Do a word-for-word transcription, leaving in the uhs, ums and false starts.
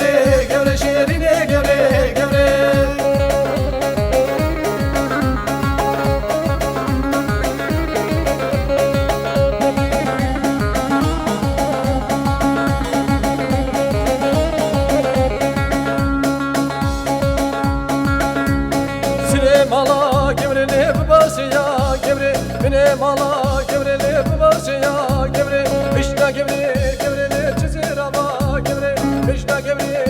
Gewre şêrînê, gewre, gewre. Sirê mala gewre lê bibaşe ya gewre. Binê mala gewre lê bibaşe ya gewre. Mişna gewre, gewre lê çizê rava gewre. Mişna gewre,